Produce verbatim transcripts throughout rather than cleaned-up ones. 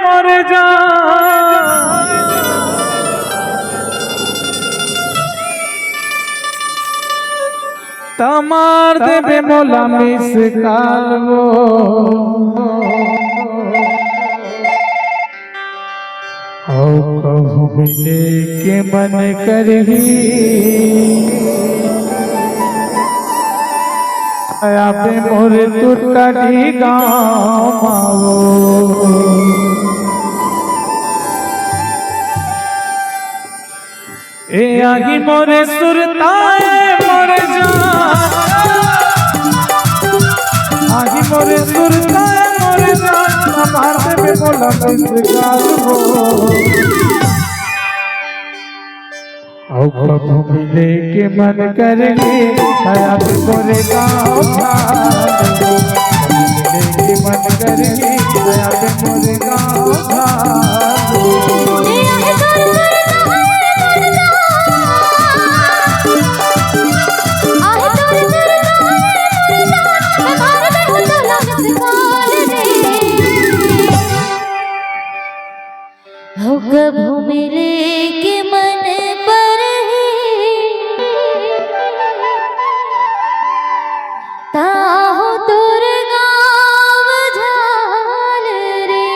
मोर जान, त मार देबे मोला मिस कॉल वो। अउ कहूँ मिले के मन करही, आबे मोर तुरकाडी गाँव मा वो। ए आही मोरे सुरता ए मोर जान, आही मोरे सुरता ए मोर जान, मार देबे मोला मिस कॉल वो। अउ कभू मिले के मन करही, आबे मोरे गाँव मा। कभू मिले के मन करही, आबे मोरे गाँव मा। हो कभू मिले के मन परही, ताहू तोर गाँव झाल रे।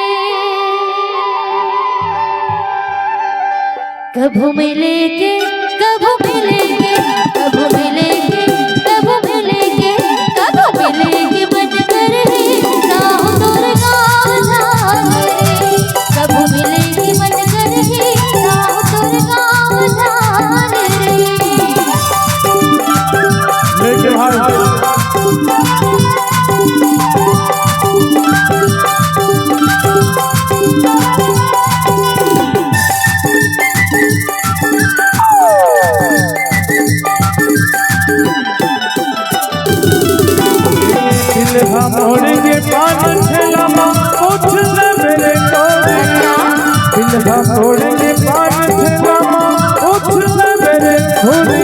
कभू मिले के, कभू मिले के, कभू मिले के, कभू मिले के, कभू मिले के मन करही, ताहू तोर गाँव झाल रे। कभू मिले के मन करही, ताहू तोर गाँव झाल रे। लेके भाई। दिल हा मोड़ के पान ठेला मा, पूछ ले मेरे कोरी। दिल हा मोड़ के पान ठेला मा, पूछ ले मेरे कोरी।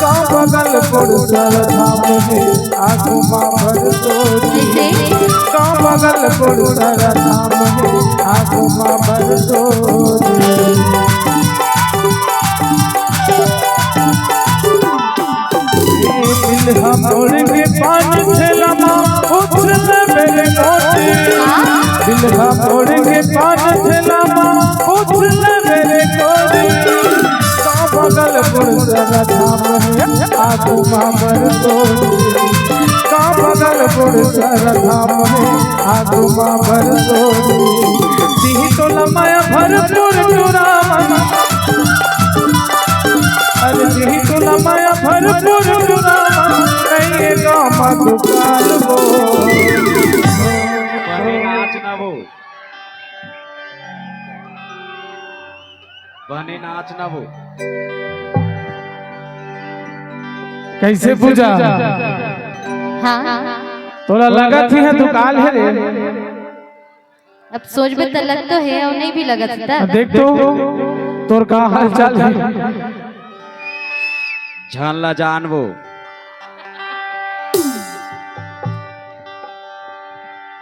गाँव बगल पुरसर धाम हे, आगू मा भर तोरी। कैसे? गाँव बगल पुरसर धाम हे, आगू मा भर तोरी। दिल हा मोड़ के पान ठेला मा, पूछ ले मेरे कोरी। दिल हा मोड़ के पान ठेला मा, पूछ ले मेरे कोरी। गाँव बगल पुरसर धाम हे, आगू मा भर तोरी। गाँव बगल पुरसर धाम हे, आगू मा भर तोरी। दिही तोला माया भरपूर टुरावन। अरे दिही तोला माया भरपूर टुरावन, नइ ए गाँव मा दुकान वो। बने नाच ना वो। बने नाच ना वो। कैसे पूजा? हाँ। तोला लगत ही है दुकाल हे रे। अब सोचबे त लग तो हे अउ नइ भी लगत हे त। देख तो, तोर का हाल चाल हे? झन ला जान वो।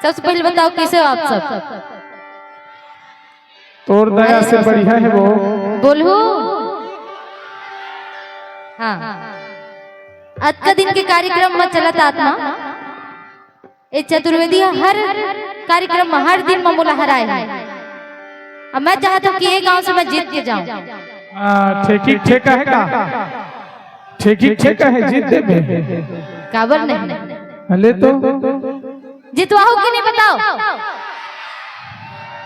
सबसे पहले बताओ, कैसे हो आप सब? तोर दया से बढ़िया हे वो। बोलहू। हाँ। अतका दिन के कार्यक्रम म चलत आत ना, ए चतुर्वेदी ह हर कार्यक्रम म, हर दिन म मोला हराए हे। अब मैं चाहत हूँ कि ए गांव से मैं जीत के जाऊं। आ, ठेकी ठेका हे का? ठेकी ठेका हे, जीत देबे। काबर नहीं? ले तो। जितवाहू कि नहीं बताओ?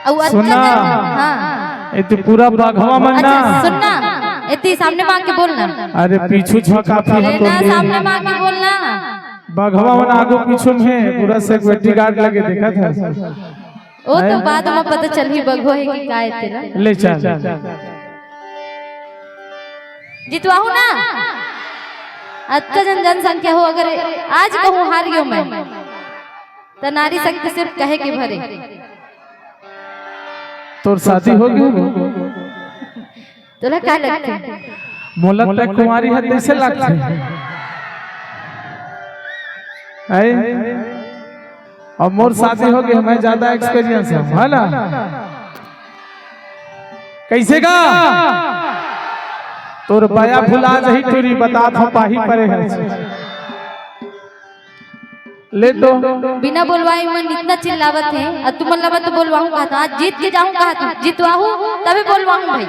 अउ अच्छा सुनना। हाँ। ए तो पूरा बघवा मन ना। अच्छा, सुनना। एती सामने म आके बोलना। अरे पीछू झका पीछू अरे तो ना, ले। सामने म आके बोलना। बघवा मन आगू पीछू में पूरा security guard लगे देखत हे। ओ तो हैं? बाद म पता चलही बघवा हे कि का हे तेला। ले चल। जितवाहू ना, अतका जन जनसंख्या हो, अगर आज कहूँ हार गयो मैं, त नारी शक्ति सिर्फ कहे के भरे। तोर शादी हो गई? तोला का लगथे? मोला तै कुंवारी ह तैसे लगथे। आए? अब मोर शादी हो गई, मैं ज्यादा एक्सपीरियंस हूँ, है ना? कैसे गा? तोर बया भुला जही टूरी, बतात हूँ पाही परे है। ले तो। बिना बोलवाए मन इतना चिल्लावत हे, अउ तुमन ला मैं तो बोलवाहूँ कहा था, आज जीत के जाहूँ कहा था, जितवाहू तभी बोलवाहूँ भाई,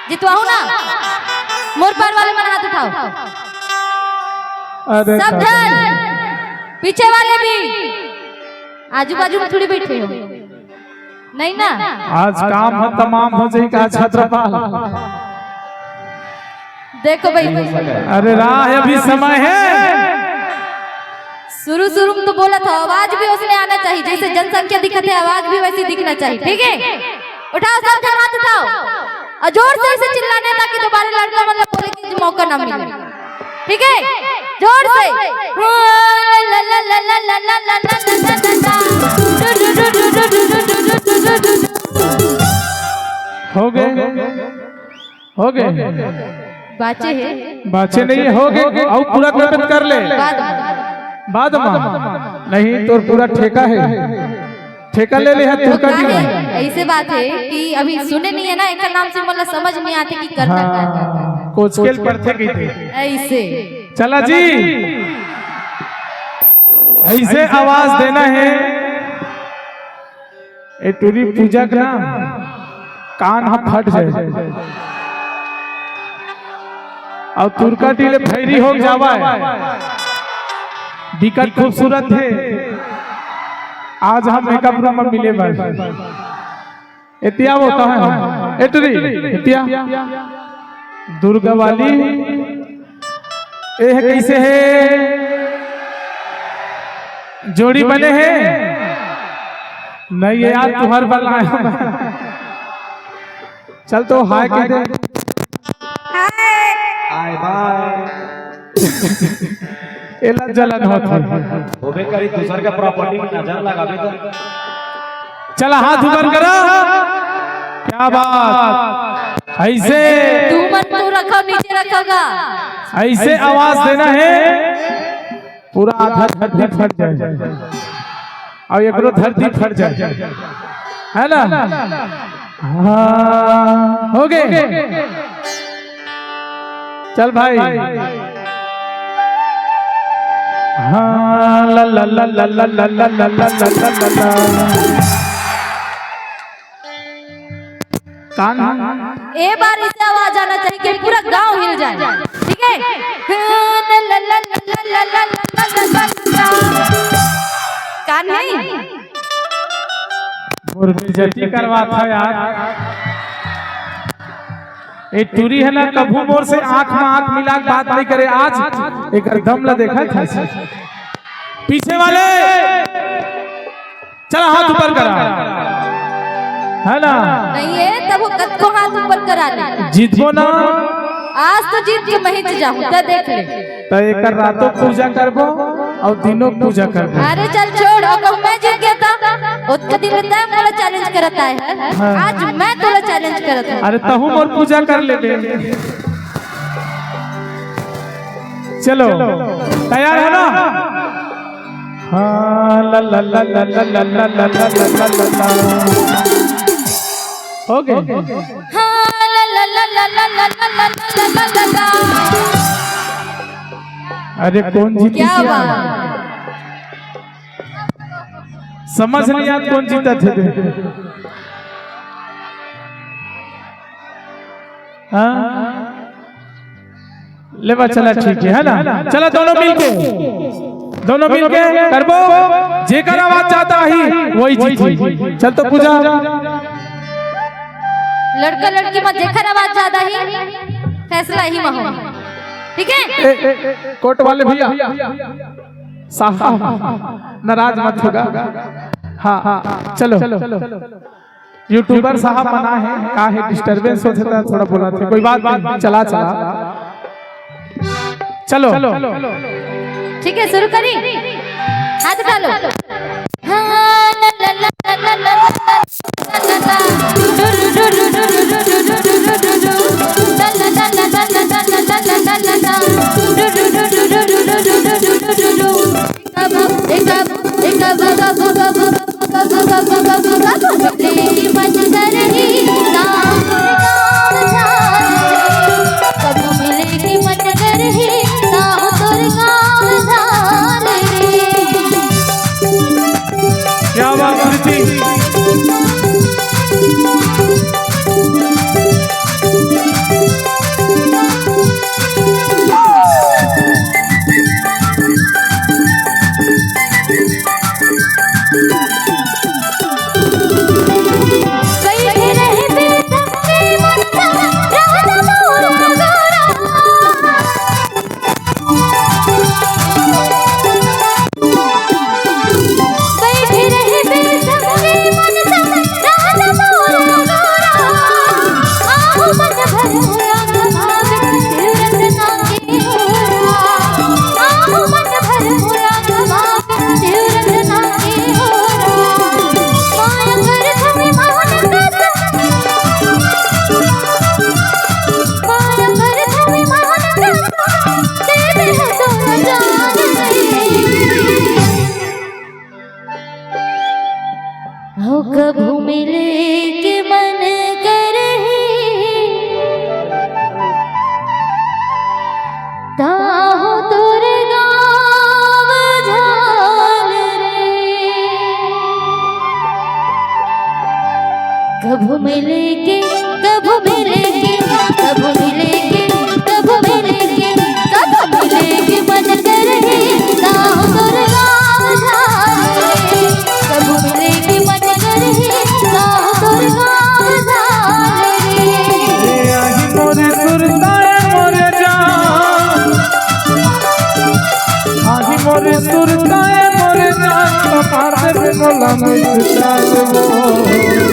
जितवाहू ना। मोर पार वाले मन हाथ उठाओ। अरे सब झन, पीछे वाले भी, आजू बाजू में थोड़ी बैठे हो। नहीं ना। आज काम ह तमाम हो जाई का छत्रपाल। देखो भाई, अरे राह अभी समय है। शुरू शुरू में तो बोला था, आवाज भी उसने आना चाहिए, जैसे जनसंख्या दिखत है, आवाज भी वैसे दिखना चाहिए, ठीक है? उठाओ, सब जन हाथ उठाओ और जोर से ऐसे चिल्लाने, ताकि दोबारा लड़का मतलब बोले कि मौका ना मिले, ठीक है? जोर से। हो गए, हो गए। बाचे है। बाचे नहीं है, हो गए। अउ पूरा तबियत कर ले। बाद में। बाद में। नहीं, तोर पूरा ठेका है, ठेका ले ले है, तो ठेका का नहीं है, है। ऐसे बात है कि अभी सुने नहीं है ना, एक नाम से मतलब समझ नहीं आते कि करना क्या है। हाँ, कोचकेल पढ़ते की थे। ऐसे। चला जी, ऐसे आवाज देना है। ए टूरी पूजा के ना कान ह फट जाए। अउ तुरका टीले भैरी हो जावा है। बिकट खूबसूरत है। आज हम मेकअप रूम में मिले बस। एतिया वो कहाँ है? ए टूरी, एतिया। दुर्गा वाली। ए है कैसे है? जोड़ी बने है? नहीं है यार, तुहर बल आया। चल तो हाय कह दे। हाय। Hi bye. एला जलन होत है। होबे करी, दूसर का प्रॉपर्टी में नजर लगाबे तो। चला हाथ ऊपर करा। क्या बात। ऐसे। तू मन तू रखो, नीचे रखोगा। ऐसे आवाज देना है, पूरा आधा धरती फट जाए। अउ एकरो धरती फट जाए, है ना? हाँ, हो गए। चल भाई। हाँ, ला, ला, ला। कान। ए बार इसे आवाज आना चाहिए कि पूरा गांव हिल जाए, ठीक है? कान नहीं। मोर बेइज्जती करवा था यार। ए टूरी है ना, कभू मोर से आंख में आंख मिला के बात नहीं करे। आज एक दम ला देखा था। पीछे वाले, चला हाथ ऊपर करा, है ना? नहीं है, तब वो कतको हाथ ऊपर करा ले। जीतबो ना। आज तो जीत के मैं ही जाहूं, त देख ले। त एकर रातों पूजा करबो अउ दिनों पूजा करबो। अरे चल छोड़, अगर मैं जीत गया त ओतका दिन में तय मोला चैलेंज करत आए है। हाँ। आज मैं तोला चैलेंज करत हूँ। अरे तहू मोर पूजा कर लेबे। चलो, तैयार है ना? हाँ, ला, ला, ला। हो गए? हाँ, ला, ला, ला। अरे, कौन जीती क्या क्या? बात? समझ नहीं आत, कौन जीता थे? हाँ? ले बा, चला, ठीक है, है ना? चला, दोनों मिलके, दोनों मिलके करबो, जेकर आवाज ज्यादा आही, वही जीती। चल तो पूजा। लड़का लड़की में जेकर आवाज ज्यादा ही, फैसला ही में हो, ठीक है? ए, ए, ए, कोर्ट वाले भैया, साहब, नाराज मत होगा। हाँ, हाँ, चलो। यूट्यूबर साहब मना है, का है, डिस्टरबेंस होथे त थोड़ा बोला थे, कोई बात नहीं, चला, चला। चलो। ठीक है, शुरू करी, हाथ उठा लो। कभू मिले के मन करही, ताहू तोर गाँव झाल रे। कभू मिले के, कभू मिले के, कभू मिले के, कभू मिले के, कभू मिले के मन करही, ताहू तोर गाँव झाल रे। कभू मिले के मन करही, ताहू तोर गाँव झाल रे। ए आही मोरे सुरता ए मोरे जान, आही मोरे सुरता ए मोरे जान, तो पाते भी मोला मिस जान वो।